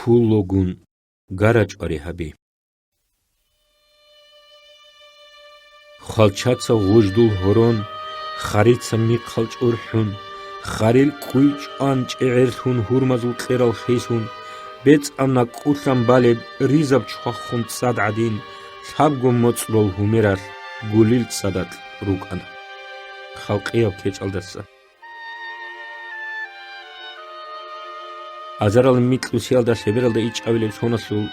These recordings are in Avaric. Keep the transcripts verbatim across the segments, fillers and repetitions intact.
Пуллогун гара-чӀвари гьаби. Хвалчаца гъуждул гьорон, харица михъал чӀурхӀун, харил кӀуй чӀван чӀегӀерлъун гьурмазул кьерал хисун, бецӀаб накӀкӀулъан балеб ризаб чвахун цӀад гӀадин, лъабго моцӀрол гьумералъ гулил цӀадакь рукӀана. Халкъияб кечӀалдаса. Азарал микьусиялда лъебералда ичӀабилеб соналъул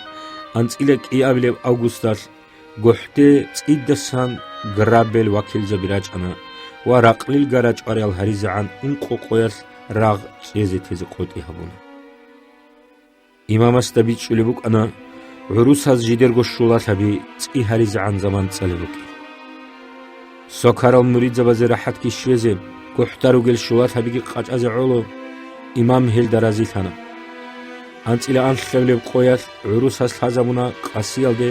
анцӀила кӀиабилеб августалъ гохӀде цӀидасан граббел вакилзаби рачӀана ва ракълил гара-чӀвариял гьаризегӀан ункъо къоялъ рагъ чӀезе-тезе къотӀи гьабуна. Имамасда бичӀчӀулеб букӀана гӀурусаз жидерго щулалъаби цӀи гьаризегӀан заман цӀалеб букӀин. Сокарал муридзабазе рахӀатги щвезе, гохӀда ругел щулалъабиги къачӀазе гӀоло, имам гьелда разилъана. АнцӀила анлъабилеб къоялъ гӀурусаз лъазабуна къасиялде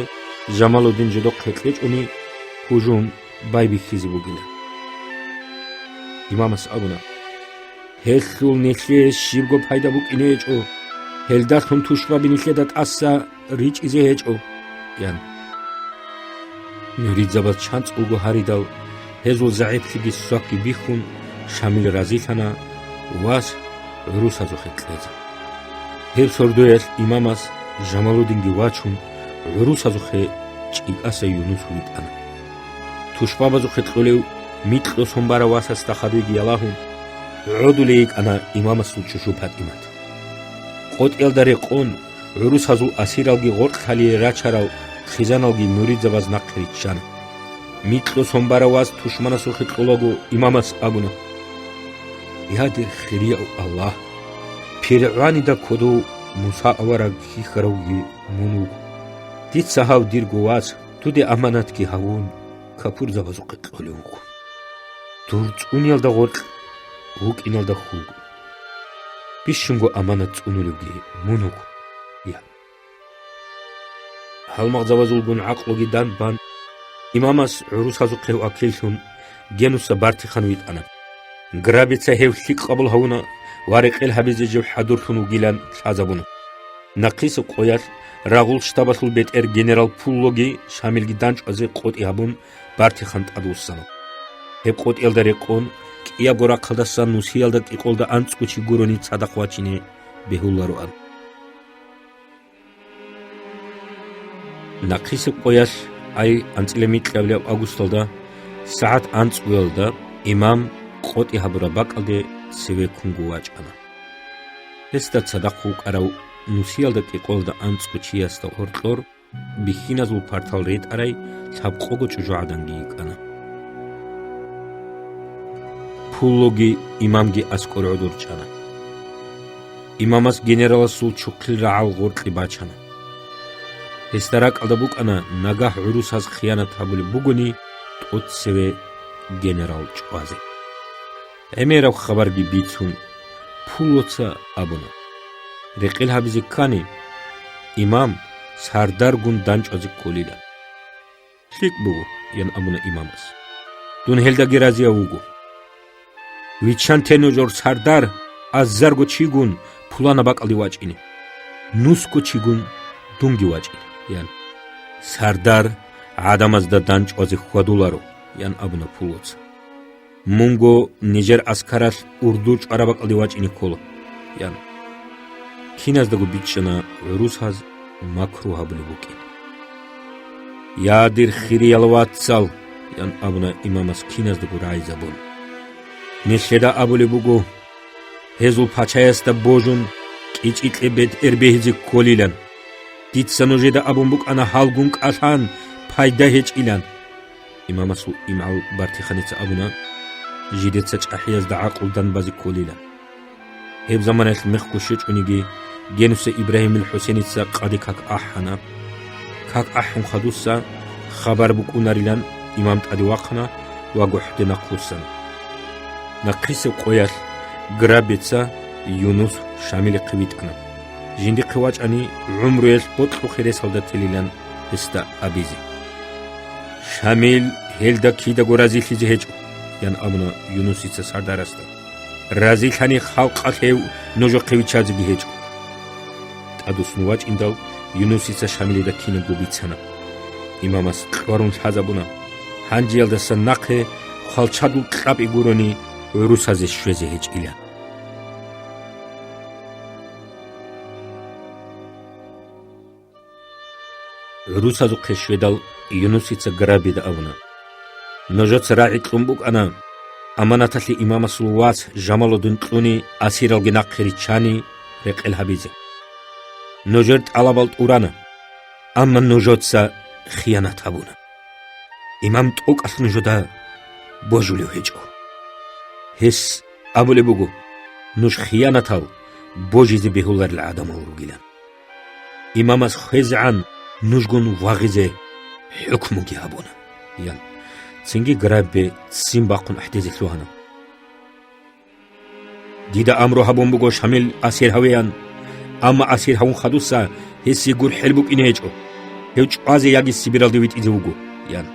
Жамалудин жидехъе кьечӀони гьужум байбихьизе бугила. Имамас абуна: «Гьелъул нилъее щибго пайда букӀине гьечӀо, гьелдалъун тушбаби нилъеда тӀаса ричӀизе гьечӀо», – ян. Муридзабаз чанцӀулго гьаридал, гьезул загӀиплъиги свакги бихьун, Шамил разилъана вас гӀурусазухъе кьезе. Гьеб сордоялъ имамас Жамалудинги вачун, гӀурусазухъе ЧӀикӀаса Юнус витӀана. Тушбабазухъе кьолев микьго сон барав васасда хадуйги ялагьун, гӀодулей йикӀана имамасул чӀужу ПатӀимат. КъотӀиялда рекъон, гӀурусазул асиралги гъоркь лъалие рачарал хъизаналги муридзабаз нахъе риччана. Микьго сон барав вас тушманасухъе кьолаго, имамас абуна: «Я, дир хирияв Аллагь! ПиргӀуанида кодов Муса авараг хьихьаравги мун вуго. Дица гьав дирго вас, дуде аманатги гьавун, капурзабазухъе кьолев вуго. Дур цӀуниялда гъоркь, вукӀиналда хьулго. Бищунго аманат цӀунулевги мун вуго», – ян. Гьалмагъзабазулгун гӀакълуги данбан, имамас гӀурусазухъе вакиллъун Генуса Бартихан витӀана. Граббица гьев лъикӀ къабул гьавуна ва рекъел гьабизе жив хӀадурлъун вугилан лъазабуна. Нахъисеб къоялъ рагъул штабалъул бетӀер генерал Пуллоги Шамилги данчӀвазе къотӀи гьабун, Бартихан тӀадвуссана. Гьеб къотӀиялда рекъон, кӀиябго рахъалдасан нусиялда кӀикъолда анцӀго чи гурони цадахъ вачине бегьулароан. Нахъисеб къоялъ, ай анцӀила микьабилеб августалда, сагӀат анцӀгоялда имам къотӀи гьабураб бакӀалде цеве ккунго вачӀана. Гьесда цадахъ вукӀарав нусиялда кӀикъоялда анцӀго чиясда гьоркьор бихьиназул партал ретӀарай лъабкъого чӀужугӀаданги йикӀана. Пуллоги имамги аскӀор гӀодор чӀана. Имамас генераласул чухъил рагӀал гъоркье бачана. Гьесда ракӀалда букӀана, нагагь гӀурусаз хиянат гьабулеб бугони, тӀоцеве генерал чӀвазе. ГӀемераб хабарги бицун, Пуллоца абуна: «Рекъел гьабизе ккани, имам сардаргун данчӀвазе кколила». «ЛъикӀ буго», – ян абуна имамас. «Дун гьелдаги разияв вуго». «Виччан те нужер сардар азарго чигун пуланаб бакӀалде вачӀине. Нусго чигун дунги вачӀине», – ян. «Сардар гӀадамазда данчӀвазе хьвадуларо», – ян абуна Пуллоца. «Мунго нижер аскаралъ урдур чӀвараб бакӀалде вачӀине ккола», – ян. Киназдаго бичӀчӀана гӀурусаз макру гьабулеб букӀин. «Я, дир хириял вацал», – ян абуна имамас киназдаго рагӀизабун. «Нилъеда абулеб буго, гьезул пачаясда божун, кӀичӀи-кье бетӀер бегьизе кколилан. Дица нужеда абун букӀана гьалгун кӀалъан пайда гьечӀилан». Имамасул имгӀал Бартиханица абуна, жидеца чӀахӀиязда гӀакълу данбазе кколилан. Гьеб заманаялъ мехго щвечӀониги, Генуса Ибрагьимил ХӀусеница къаде как ахӀана. Как ахӀун хадуса, хабар букӀунарилан имам тӀаде вахъана ва гохӀде нахъвуссана. Нахъисеб къоялъ Граббица Юнус Шамилихъе витӀана. Жиндихъе вачӀани, гӀумруялъ бокьухъе ресалда телилан гьесда абизе. «Шамил гьелда кидаго разилъизе гьечӀо», – ян абуна Юнусица сардарасда. «Разилъани халкъалъ гьев нужехъе виччазеги гьечӀо. ТӀадвуссун вачӀиндал, Юнусица Шамилида кинабго бицана. Имамас кьварун лъазабуна, гьанжеялдаса нахъе хвалчадул кьапӀи гурони гӀурусазе щвезе гьечӀила. ГӀурусазухъе щведал, Юнусица Граббида абуна: «Нужеца рагӀи кьун букӀана, аманаталъе имамасул вас Жамалудин кьуни, асиралги нахъе риччани, рекъел гьабизе. Нужер тӀалабал тӀурана, амма нужеца хиянат гьабуна. Имам тӀокӀалъ нужеда божулев гьечӀо. Гьес абулеб буго: нуж хиянатал, божизе бегьуларел гӀадамал ругилан. Имамас хвезегӀан нужгун вагъизе хӀукмуги гьабуна», — ян. Цинги Граббе ццин бахъун гӀахьдезе лъугьана. «Дида амру гьабун буго Шамил асир гьавеян, амма асир гьавун хадуса гьесие гурхӀел букӀине гьечӀо. Гьев чӀвазе яги Сибиралде витӀизе вуго», — ян.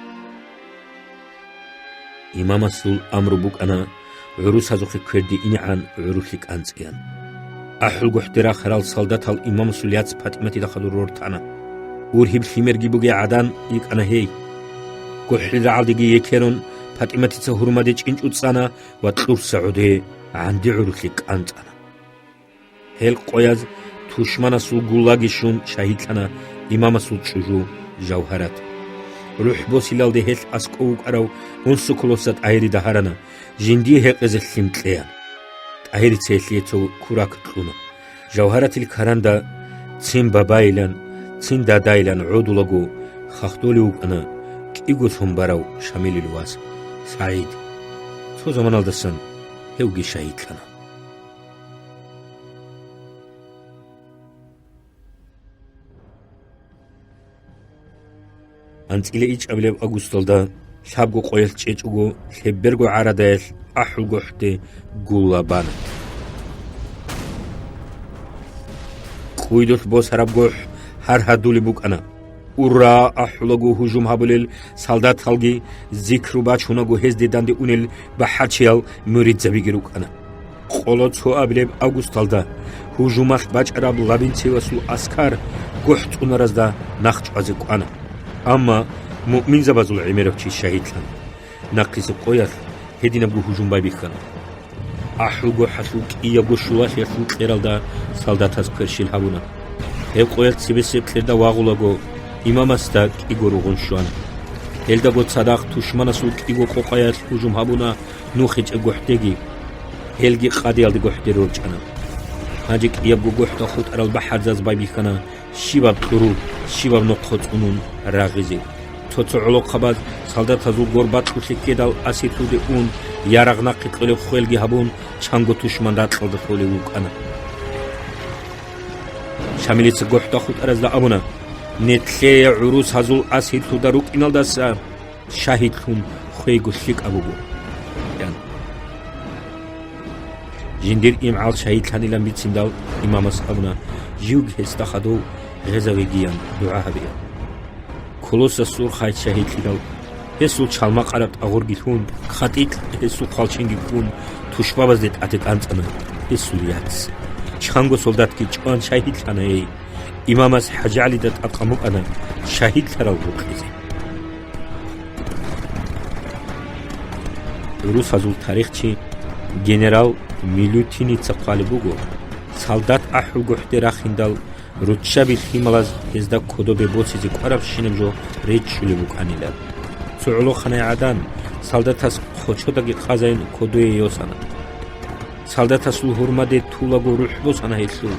Имамасул амру букӀана гӀурусазухъе кверде инегӀан гӀурулъе кӀанцӀеян. АхӀулгохӀде рахарал солдатал имамасул яц ПатӀиматида хадур рортана. Ургьиб лъимерги бугей гӀадан йикӀана гьей. ГохӀил рагӀалдеги екерун, ПатӀиматица гьурмаде чӀинчӀу цӀана ва кьурса гӀоде гӀанди гӀурулъе кӀанцӀана. Гьел къояз тушманасул гуллаги щун шагьидлъана имамасул чӀужу Жавгьарат. РухӀ босилалде гьелъ аскӀов вукӀарав Унсукулоса ТӀагьирида гьарана жиндие гьекъезе лъим кьеян. ТӀагьирица гьелъие цо курак кьуна. Жавгьаратил каранда цин бабайилан, цин дадайилан гӀодулаго хахтолев вукӀана кӀиго сон барав Шамилил вас СагӀид. Цо заманалдасан гьевги шагьидлъана. АнцӀила ичӀабилеб августалда, лъабго къоялъ чӀечӀого, лъеберго гӀарадаялъ АхӀулгохӀде гулла бана. КӀуйдулъ босараб гохӀ гьар гьадулеб букӀана. «Ура!» ахӀулаго гьужум гьабулел солдаталги, зикру бачунаго гьезде данде унел бахӀарчиял муридзабиги рукӀана. Къоло цоабилеб августалда гьужумалъ бачӀараб Лабинцевасул аскар гохӀ цӀунаразда нахъ чӀвазе кӀвана. Амма муъминзабазул гӀемерав чи шагьидлъана. Нахъисеб къоялъ гьединабго гьужум байбихьана. АхӀулгохӀалъул кӀиябго щулалъиялъул кьералда солдатаз кверщел гьабуна. Гьеб къоялъ цебесеб кьерда вагъулаго, имамасда кӀиго ругъун щвана. Гьелдаго цадахъ тушманасул кӀиго къокъаялъ гьужум гьабуна НухичӀеб гохӀдеги. Гьелги къадиялде гохӀде рорчӀана. Гьанже кӀиябго гохӀда хутӀарал бахӀарзаз байбихьана щибаб кьуру, щибаб нохъо цӀунун рагъизе. Цо-цо гӀолохъабаз солдатазул гор бакьулъе ккедал асирлъуде ун, ярагъ нахъе кьолеб хвелги гьабун, чанго тушман ракьалда лъолев вукӀана. Шамилица гохӀда хутӀаразда абуна: «Нилъее гӀурусазул асирлъуда рукӀиналдаса шагьидлъун хвейго лъикӀаб буго», — ян. Жиндир имгӀал шагьидлъанилан бициндал, имамас абуна живги гьесда хадув гъезавегиян дугӀа гьабеян. Колосас Сурхайт шагьидлъидал, гьесул чалмакъараб тӀагъурги лъун, хъатӀикь гьесул хъалченги ккун, тушбабазде тӀаде кӀанцӀана гьесул яц. Чанго солдатги чӀван шагьидлъана гьей. Имамас ХӀажигӀалида тӀадкъан букӀана шагьидлъарал гьукъизе. ГӀурусазул тарихчи генерал Милютиница хъвалеб буго, солдат АхӀулгохӀде рахиндал, руччаби лъималаз гьезда кодобе босизе кӀварабщинаб жо речӀчӀулеб букӀанила. Цо гӀолохъанай гӀадан, солдатас хъочодаги къазайин кодое йосана. Солдатасул гьурмаде тулаго рухӀ босана гьелъул.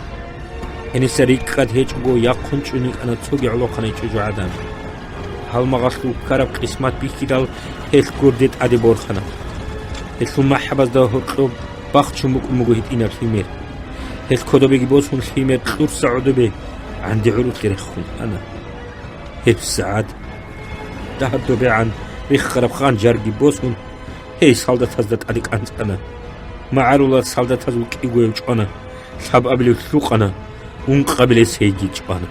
Гьениса рикӀкӀад гьечӀого яхъун чӀун йикӀана цоги гӀолохъанай чӀужугӀадан. Гьалмагъалъув ккараб къисмат бихьидал, гьелъ гурде тӀаде борхана. Гьелъул махӀабазда гьоркьоб бахчун букӀун буго гьитӀинаб лъимер. Гьелъ кодобеги босун, лъимер кьурса гӀодобе гӀанди гӀурулъе рехун ана. ГьебсагӀат дагьаб добегӀан риххараб ханжарги босун, гьей солдатазда тӀаде кӀанцӀана. МагӀарулал солдатазул кӀигояв чӀвана, лъабабилев лъукъана, ункъабилес гьейги чӀвана.